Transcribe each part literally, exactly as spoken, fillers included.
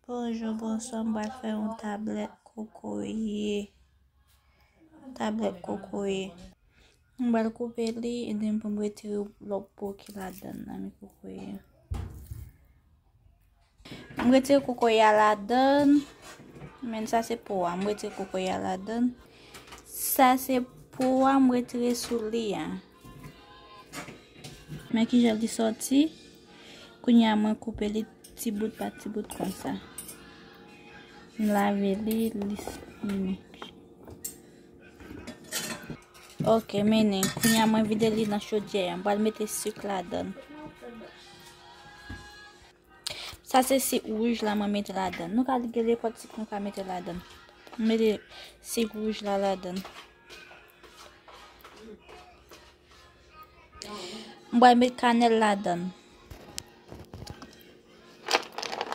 Bonjou, bonswa, m pral fè yon tablèt kokoye. Tablèt kokoye. M pral koupe li, epi m pou m retire lòt po ki ladan l la, men kokoye. M retire kokoye a ladan l. Men sa se po a, m retire kokoye a ladan l. Sa se po a, m retire sou li a. Men kijan li sòti. Kounye a mwen koupe li ti bout pa ti bout konsa. M lave li, li fini. Ok, mennen. Kounye a mwen vide li nan chodyè a. M pral mete sik ladan l. Sa se sik wouj la mwen mete ladan l. Nou ka gen nenpòt sik nou ka mete ladan l. M mete sik wouj la ladan l. M pral met kanèl ladan l.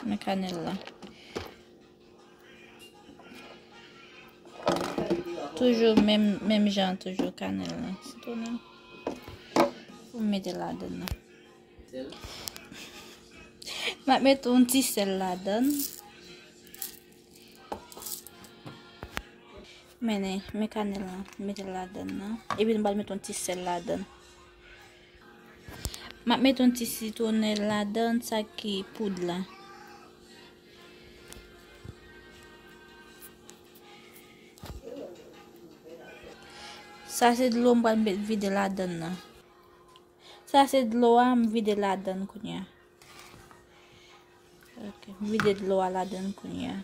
Men kanèl la. Toujou menm, menm jan, toujou kanèl la. Sitwon nan. Pou m mete ladan l nan. M ap mete yon ti sèl ladan l. Mennen, men kanèl la, mete l ladan l nan. Epi m pral mete yon ti sèl ladan l. M ap mete yon ti sitwonèl ladan l, sa ki poud la. Sa se dlo m pral met vide ladan l nan. Sa se dlo a, m vide ladan l kounye a. Ok, m vide dlo a ladan l kounye a.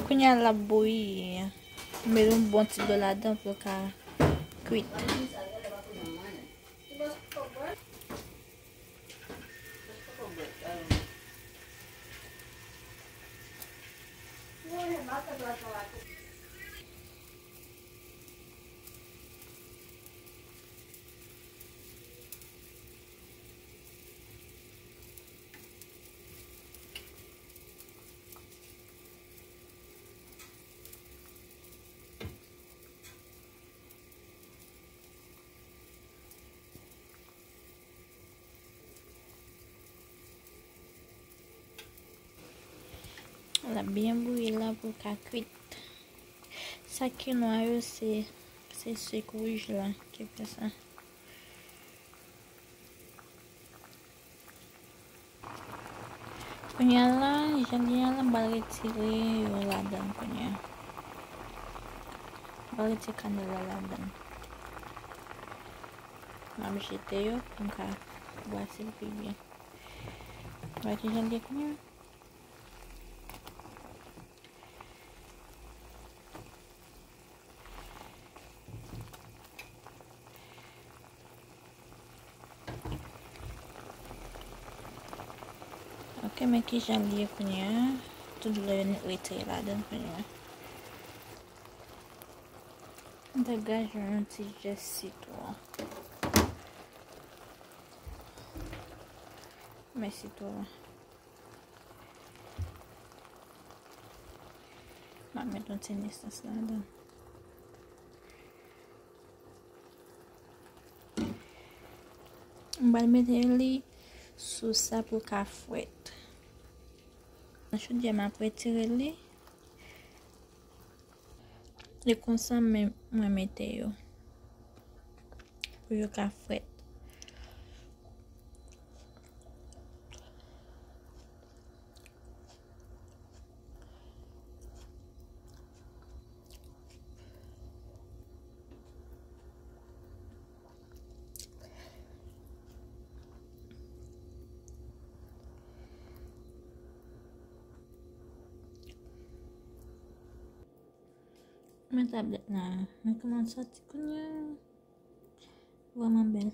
Kounye a l ap bouyi. M met yon bon ti dlo ladan pou l ka kwit. L ap byen bouyi la pou l ka kwit. Sa ki nwa yo, se, se sik wouj la ki fè sa. Kounye a la, jan li ye a la, m pral retire yo ladan l kounye a. M pral retire kanèl la ladan l. M ap jete yo pou m ka brase l pi byen. Gade jan l ye kounye a. Ok, men kijan l ye kounye a. Tout dlo yo nèt retire ladan l kounye a. M te gaje yon ti jès sitwon. Men sitwon. M ap met yon ti nesans ladan. M pral mete li sou sa pou l ka frèt. Nan chodyè m ap retire li. E konsa men mwen mete yo. Pou yo ka frèt. Men tablèt la, men kòman l sòti kounye a. Vrèman bèl.